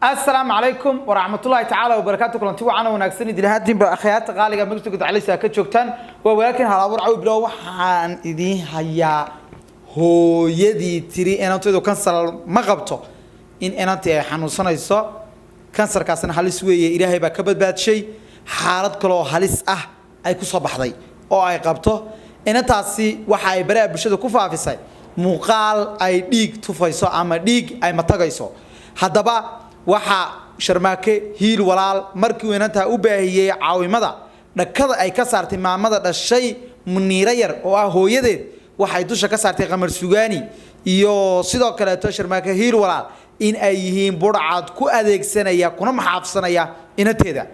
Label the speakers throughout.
Speaker 1: Asalaamu calaykum waraxmatullaahi tacaala wabarakaatu. Kulanti wacan wanaagsan idin ahaantiinba, akhyaarta qaaliga magta gudacaleysa ka joogtaan. Waa walaalkiin Halabuur Cawi Bilow. Waxaan idiin hayaa hooyadii tiri inantaydu kansar ma qabto, in inantii ay xanuunsanayso, kansarkaasna halis weeye, Ilaahay baa ka badbaadshay, xaalad kaloo halis ah ay ku soo baxday oo ay qabto inantaasi. Waxa ay baraha bulshada ku faafisay muuqaal ay dhiig tufayso ama dhiig ay matagayso. Haddaba waxaa Sharmaake Hiil Walaal markii uu inantaa u baahiyey caawimada, dhakada ay ka saartay maamada dhashay Muniiro yar oo ah hooyadeed. Waxay dusha ka saartay Qamar Sugaani iyo sidoo kaleeto Sharmaake Hiil Walaal in ay yihiin burcad ku adeegsanaya kuna maxaafsanaya inanteeda.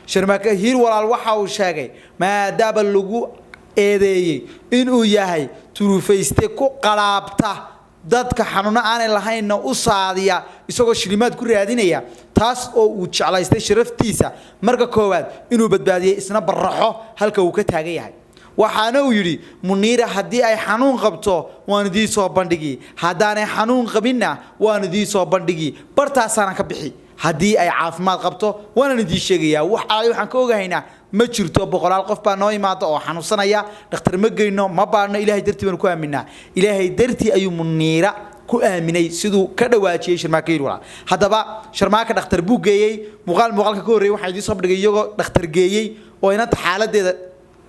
Speaker 1: Sharmaake Hiil Walaal waxa uu sheegay, maadaama lagu eedeeyey inuu yahay turufayste ku qalaabta dadka xanuuno aanay lahaynna u saadiya isagoo shilimaad ku raadinaya, taas oo uu jeclaystay sharaftiisa marka koowaad inuu badbaadiyey, isna baraxo halka uu ka taagan yahay. Waxaana uu yidhi: "Muniira haddii ay xanuun qabto waan idiin soo bandhigi, haddaanay xanuun qabinna waan idiin soo bandhigi, bartaasaana ka bixi. Haddii ay caafimaad qabto waanaan idiin sheegayaa. Wax alaali waxaan ka ogahaynaa ma jirto. Boqolaal qof baa noo imaada oo xanuunsanaya, dhakhtar ma geyno, ma baadhno, Ilaahay dartii baanu ku aaminaa." Ilaahay dartii ayuu Muniira ku aaminay, siduu ka dhawaajiyey Sharmaake Hiil Walaal. Haddaba Sharmaaka dhakhtar buu geeyey. Muuqaalka ka horreeyay waxaan idiin soo bandhigay iyagoo dhakhtar geeyey oo inanta xaaladeeda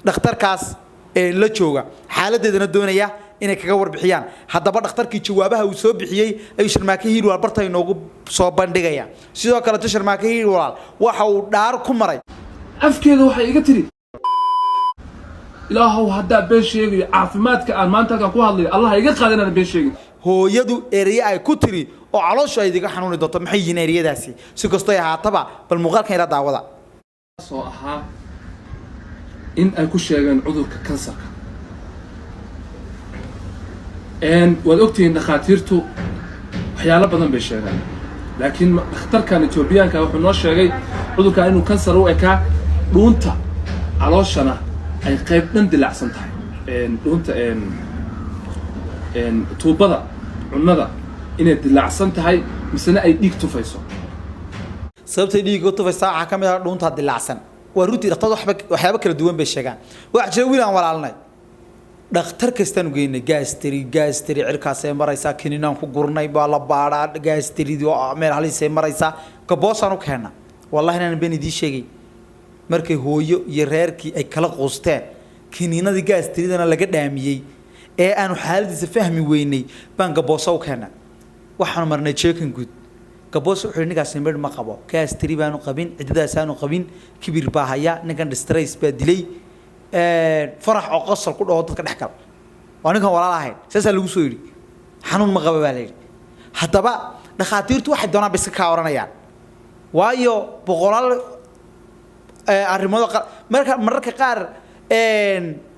Speaker 1: dhakhtarkaas ee la jooga xaaladeedana doonaya inay kaga warbixiyaan. Haddaba dhakhtarkii jawaabaha uu soo bixiyey ayuu Sharmaake Hiil Walaal barta inoogu soo bandhigaya. Sidoo kaleto Sharmaake Hiil Walaal waxa uu dhaar ku maray.
Speaker 2: Afkeeda waxay iga tiri: "Ilaahow haddaa been sheegayo, caafimaadka aan maanta halkan ku hadlayo Allah iga qaada inaan been sheegin."
Speaker 1: Hooyadu ereye ay ku tiri oo calooshu ay idiga xanuuni doonto, maxay yihiin ereyadaasi? Si kastoo ay ahaataba, bal muuqaalkan ila daawada.
Speaker 2: Soo ahaa in ay ku sheegeen cudurka kansarka. Waad ogtihiin, dhakhaatiirtu waxyaalo badan bay sheegaan, laakiin dhakhtarkan Etoobiyaanka wuxuu noo sheegay cudurkan inuu kansar u ekaa, dhuunta calooshana ay qayb dhan dilaacsan tahay, dhuunta tuubada cunnada inay dilaacsan tahay, misena ay dhiig tufayso.
Speaker 1: Sababtay dhiigga u tufaysaa waxaa ka mid ah dhuuntaa dilaacsan. Waa runtii, dhakhtaradu waxba waxyaabo kala duwan bay sheegaan. Waxaa jira wiil aan walaalnay, dhakhtar kastaanu geynay, gaasteri gaasteri cirkaasay maraysaa, kininaan ku gurnay, baa la baadhaa, gaasteridii oo meel halisay maraysaa, gaboosaan u keenna. Wallahi inaan been idiin sheegay, markay hooyo iyo reerkii ay kala quusteen, kiniinadii gaasteridana laga dhaamiyey ee aanu xaaladiisa fahmi weynay, baan gabooso u keenna. Waxaanu marnay checking guud. Gaboos wuxuu yidhi: "Ninkaasi midh ma qabo, gaasteri baanu qabin, ciddadaasaanu qabin, kibir baa haya ninkan, distress baa dilay." Farax oo qosol ku dhaho dadka dhex gal, waa ninkan walaal ahayn, saasaa lagu soo yidhi. Xanuun ma qaba baa la yidhi. Haddaba dhakhaatiirtu waxay doonaan bay iska kaa oranayaan, waayo boqolaal arrimood marka mararka qaar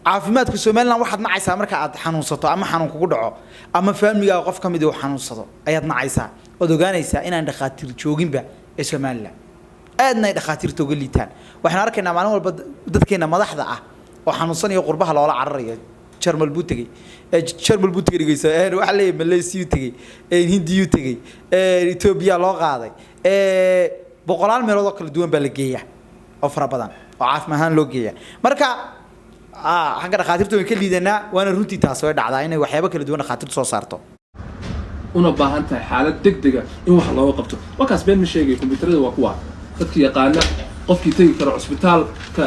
Speaker 1: caafimaadka Somaliland waxaad nacaysaa marka aad xanuunsato ama xanuun kugu dhaco ama faamigaaga qof ka mid uu xanuunsado ayaad nacaysaa, ood ogaanaysaa inaan dhakhaatiir jooginba ee Somaliland, aadna ay dhakhaatiirta uga liitaan. Waxaan arkaynaa maalin walba dadkeena madaxda ah oo xanuunsanayo qurbaha loola cararayo. Jarmal buu tegey, Jarmal buu tegey, dhegeyso, waxaa leeyahay Malaysia tegey, Hindiyuu tegey, Etoobiya loo qaaday, boqolaal meelood oo kala duwan baa la geeyaa oo fara badan oo caafimaad ahaan loo geeya. Marka xagga dhakhaatiirta way ka liidanaa, waana runtii, taas way dhacdaa inay waxyaabo kala duwan dhakhaatiirtu soo saarto.
Speaker 2: Una baahan tahay xaalad deg dega in wax looga qabto. Wakaas been ma sheegay. Kombiyuutarada waa kuwa dadka yaqaana, qofkii tegi kara cusbitaalka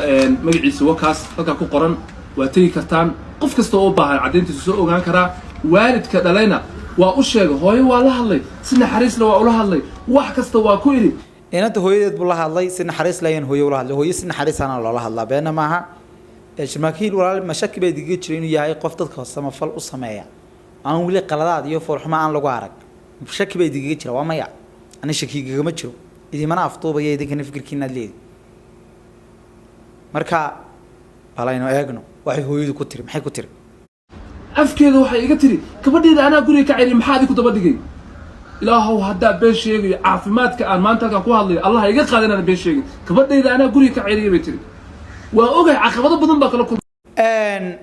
Speaker 2: magaciisa wakaas halkaa ku qoran, waa tegi kartaan. Qof kasta oo u baahan caddayntiisu soo ogaan karaa. Waalidka dhalayna waa u sheegay, hooyo waa la hadlay, si naxariisna waa ula hadlay, wax kasta waa ku idhi.
Speaker 1: Inanta hooyadeed buu la hadlay, si naxariis layan hooyo ula hadlay. Hooyo si naxariisana loola hadlaa, beena maaha. Sharmaakiil Walaal mashaki baa idiga jira inuu yahay qof dadka samafal u sameeya, aan weli qaladaad iyo foolxumo aan lagu arag? Shaki baa idigaga jira? Waa maya, ani shaki igagama jiro, idimana afduubaya, idinkana fikirkiinaad leedi. Marka bal aynu eegno waxay hooyadu ku tiri. Maxay ku tiri?
Speaker 2: Afkeeda waxay iga tiri: "Gabadheeda anaa guriga ka celiy, maxaa adiku daba dhigay? Ilaahow haddaa been sheegayo, caafimaadka aan maanta halkan ku hadlayo Allah iga qaada inaan been sheegin. Gabadhayda anaa guriga ka celiyay," bay tiri. Waa ogahay caqabado badan baa kala kulmay.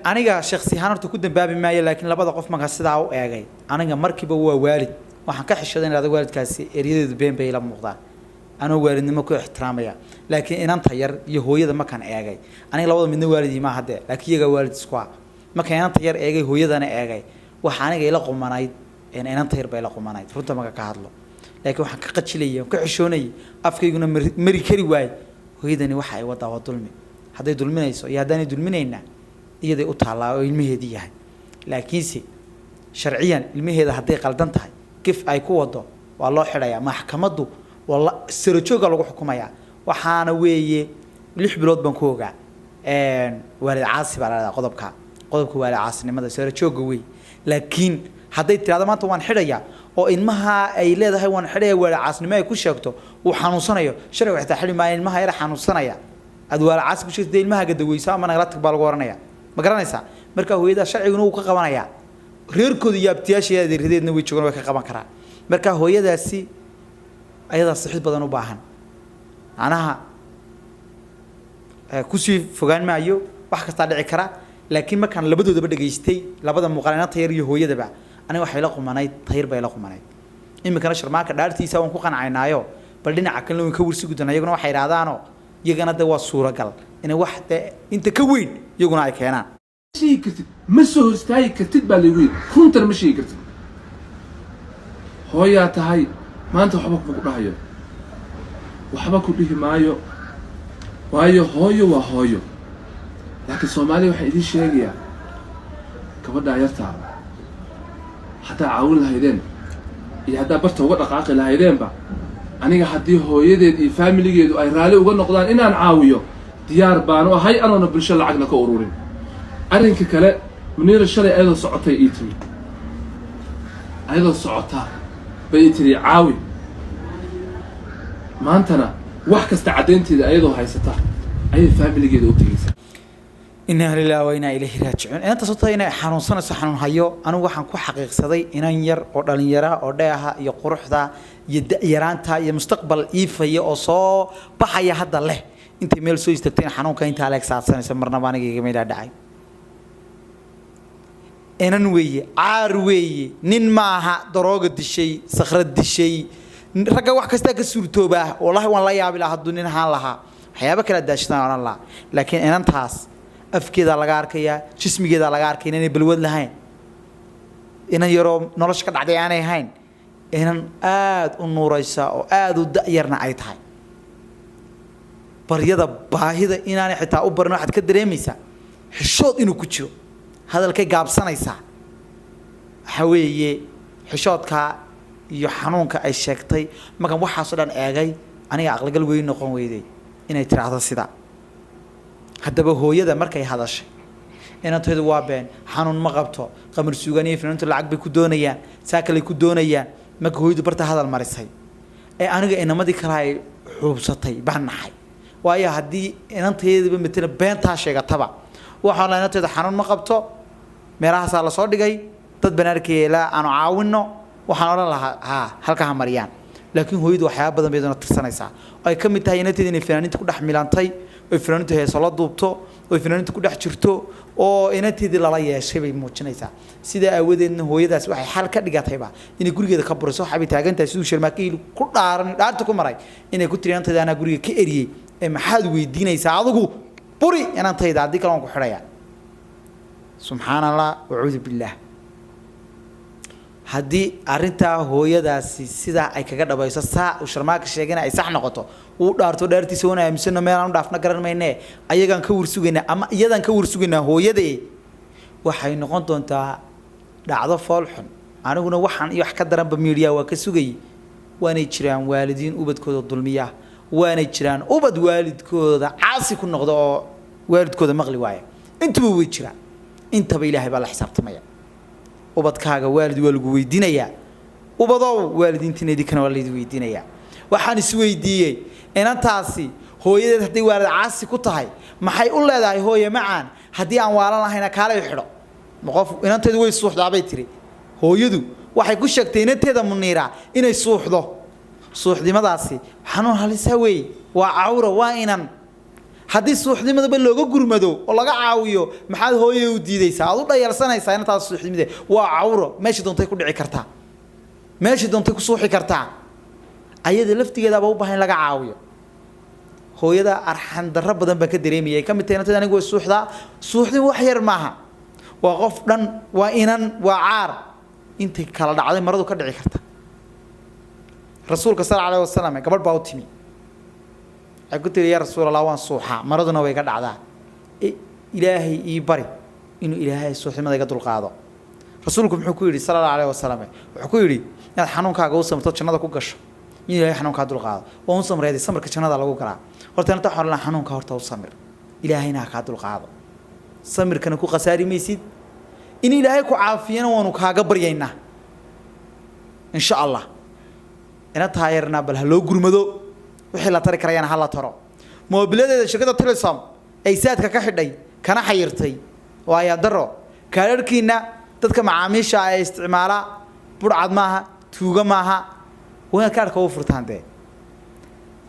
Speaker 1: Aniga shaksi ahaan horta ku dambaabi maayo, laakiin labada qof markaa sidaa u eegay, aniga markiiba waa waalid, waxaan ka xishooday in waalidkaasi eryadeedu been bay ila muuqdaan. Anoo waalidnimo ku ixtiraamaya, laakiin inanta yar iyo hooyada markaan eegay, aniga labada midna waalidii maaha dee, laakiin iyagaa waalid isku ah. Markaan inanta yar eegay, hooyadana eegay, waxa aniga ila qumanayd inanta yar ba ila qumanayd, runta marka ka hadlo. Laakiin waxaan ka qajilayay, waan ka xishoonayay, afkayguna mari kari waayey. Hooyadani waxa ay wadaa waa dulmi. Hadday dulminayso iyo haddaanay dulminayna, iyaday u taallaa oo ilmaheedii yahay. Laakiinse sharciyan ilmaheeda hadday qaldan tahay, gif ay ku wado, waa loo xidhayaa. Maxkamaddu waa la sarajooga lagu xukumayaa. Waxaana weeye 6 bilood baan ku ogaa. Waalid caasi baa la dhahdaa qodobka, qodobka waalid caasinimada sarajooga wey. Laakiin hadday tirahdo maanta waan xidhayaa, oo ilmaha ay leedahay waan xidhaya waalid caasinimo ay ku sheegto, uu xanuunsanayo, sharcigu xitaa xidhi maayo ilmaha yara xanuunsanaya. Aad waalid caasi ku sheegto dee, ilmaha gadaweyso ama nagala tag baa lagu oranaya, ma garanaysaa? Marka hooyada sharciguna wuu ka qabanayaa, reerkooda iyo abtiyaasha iyo adeeradeedna way joogaan, way ka qaban karaan. Marka hooyadaasi ayadaa sixid badan u baahan. Macnaha kusii fogaan maayo, wax kastaa dhici kara. Laakiin markaan labadoodaba dhegaystay, labada muuqaal, inanta yar iyo hooyadaba, aniga waxay la qumanayd tayar bay la qumanayd. Iminkana Sharmaaka dhaartiisa waan ku qancaynaayo, bal dhinaca kalena waan ka warsugi doonaa. Iyaguna waxay idhahdaano, iyagana de waa suuragal inay wax de inta ka weyn iyaguna ay keenaan.
Speaker 2: Sheegi kartid, ma soo hor istaagi kartid baa laygu yidhi. Runtana ma sheegi kartid. Hooyaa tahay maanta, waxba kuma ku dhahayo, waxba ku dhihi maayo, waayo hooyo waa hooyo. Laakiin Soomaaliya waxaan idiin sheegayaa, gabadhaa yartaa haddaa caawin lahaydeen iyo haddaa barta uga dhaqaaqi lahaydeenba, aniga haddii hooyadeed iyo faamiligeedu ay raalli uga noqdaan inaan caawiyo, diyaar baanu ahay, anoona bulsho lacagna ka ururin. Arrinka kale, Muniira shalay ayadoo socotay ii timi, ayadoo socotaa bay ii tiri caawi. Maantana wax kasta caddaynteeda ayadoo haysata ayay faamiligeeda u tegaysaa.
Speaker 1: Inaa lilahi wa inaa ilayhi raajicuun. Inanta sababta inay xanuunsanayso, xanuun hayo, anigu waxaan ku xaqiiqsaday inan yar oo dhalinyara oo dheeha iyo quruxda iyo da-yaraanta iyo mustaqbal iifaya oo soo baxaya hadda leh, intay meel soo istaagtay in xanuunka intaa leeg saadsanayso, marnaba aniga igama ilaa dhacay. Inan weeye, caar weeye, nin maaha. Darooga dishay, sakhrad dishay, ragga wax kastaa ka suurtoobaa. Wallahi waan la yaabi lahaa hadduu nin ahaan lahaa, waxyaabo kala daashataan odhan lahaa. Laakiin inantaas afkeedaa laga arkayaa, jismigeedaa laga arkaya inaanay balwad lahayn, inan yaroo nolosha ka dhacday aanay ahayn, inan aada u nuuraysa oo aada u da-yarna ay tahay. Baryada baahida inaanay xitaa u barin waxaad ka dareemaysaa xishood inuu ku jiro, hadalkay gaabsanaysaa. Waxaa weeye xishoodka iyo xanuunka ay sheegtay. Markaan waxaasoo dhan eegay, aniga aqligal weyn noqon weyday inay tiraahdo sidaa. Haddaba hooyada markay hadashay, inantaydu waa been, xanuun ma qabto, Qamar Suugaan iyo finaantu lacag bay ku doonayaan, saa kaley ku doonayaan. Marka hooyadu barta hadal marisay ee aniga inamadii kale ay xuubsatay baan naxay. Waayo haddii inantayadiiba matala beentaa sheegataba, waxaan lahaa inantayda xanuun ma qabto, meelahaasaa lasoo dhigay, dad baan arkaya ilaa aanu caawino, waxaan odhan lahaa ha halka ha mariyaan. Laakiin hooyadu waxyaaba badan bay iyaduna tirsanaysaa, oo ay ka mid tahay inanteeda inay fanaaniinta ku dhex milantay, oy fanaaniintu heeso la duubto, oy fanaaniinta ku dhex jirto, oo inanteedii lala yeeshay bay muujinaysaa. Sidaa aawadeedna hooyadaas waxay xal ka dhigatayba inay gurigeeda ka buriso. Waxay taagan tahay siduu Sharmaakiil ku dhaaran, dhaarta ku maray, inay ku tiri inantayda anaa guriga ka eriyey ee maxaad weydiinaysaa adigu? Buri inantayda, haddii kale waan ku xidhayaa. Subxaan Allah, wacuudu billaah. Haddii arrintaa hooyadaasi sidaa ay kaga dhabayso, saa uu Sharmaaka sheegana ay sax noqoto, uu dhaarto dhaartiisa, wana aaminsano, meelaan u dhaafna garan mayne, ayagaan ka warsugaynaa ama iyadaan ka warsugaynaa hooyadee, waxay noqon doontaa dhacdo fool xun. Aniguna waxaan iyo wax ka daranba miidhiya waa ka sugayay. Waanay jiraan waalidiin ubadkooda dulmiya, waanay jiraan ubad waalidkooda caasi ku noqda oo waalidkooda maqli waaya. Intuba way jiraan, intaba Ilaahay baa la xisaabtamaya. Ubadkaaga waalid waa lagu weydiinayaa. Ubadow, waalidiintiina idinkana waa laydin weydiinayaa. Waxaan isweydiiyey, inantaasi hooyadeed hadday waalid caasi ku tahay, maxay u leedahay hooye macaan, haddii aan waalan lahayna kaalay xidho? Ma qof inanteedu way suuxdaa bay tiri hooyadu. Waxay ku sheegtay inanteeda Muniira inay suuxdo. Suuxdimadaasi xanuun halisa wey, waa cawra, waa inan. Haddii suuxdimadaba looga gurmado oo laga caawiyo, maxaad hooye u diidaysaa, aad u dhayalsanaysaa inantaas? Suuxdimade waa cawro, meesha doontay ku dhici kartaa, meesha doontay ku suuxi kartaa. Ayada laftigeedaaba u baahan in laga caawiyo. Hooyada arxan darro badan baan ka dareemayay, ka mid tahay inantada. Anigu way suuxdaa. Suuxdin wax yar maaha, waa qof dhan, waa inan, waa caar intay kala dhacday maradu ka dhici karta. Rasuulka sal alayhi wasalam gabadh baa u timi, waxay ku tiri: "Yaa Rasuul Allah, waan suuxaa, maraduna way ga dhacdaa, Ilaahay ii bari inuu Ilaahay suuxnimada iga dulqaado." Rasuulku muxuu ku yidhi sala Allahu alayhi wasalam? Wuxuu ku yidhi: "Inaad xanuunkaaga u samirto, jannada ku gasho, in Ilaahay xanuunkaa dulqaado oo un samreeday, samirka jannada lagu galaa." Horta inta waxaan odhan, xanuunka horta u samir, Ilaahayna ha kaa dulqaado. Samirkana ku khasaari maysid, in Ilaahay ku caafiyana waanu kaaga baryaynaa, insha Allah. Ina taayarnaa, bal ha loo gurmado, wixii la tari karayana ha la taro. Moobiladeeda shirkadda Telesom ay saadka ka xidhay kana xayirtay waa ayaa daro. Kaadharhkiina dadka macaamiisha ee isticmaala budhcad maaha, tuuga maaha, waa inaad kaadhka u furtaan. Dee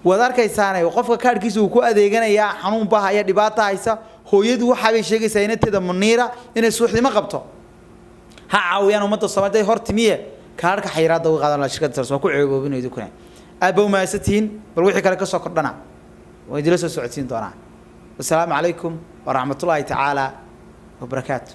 Speaker 1: waad arkaysaane, qofka kaadhkiisa uu ku adeeganayaa, xanuun baa haya, dhibaata haysa. Hooyadu waxaabay sheegaysaa inanteeda Muniira inay suuxdimo qabto. Ha caawiyaan ummadda Soomaalida hor timiye, kaadhka xayiraadda uga qaadan lahaa shirkadda Telesom. Waa ku ceeboobinayo idinkuna, aad ba umahadsantihiin. Bal wixii kale ka soo kordhana waan idinla soo socodsiin doonaa. Wasalaamu calaykum waraxmatullaahi tacaala wabarakaatu.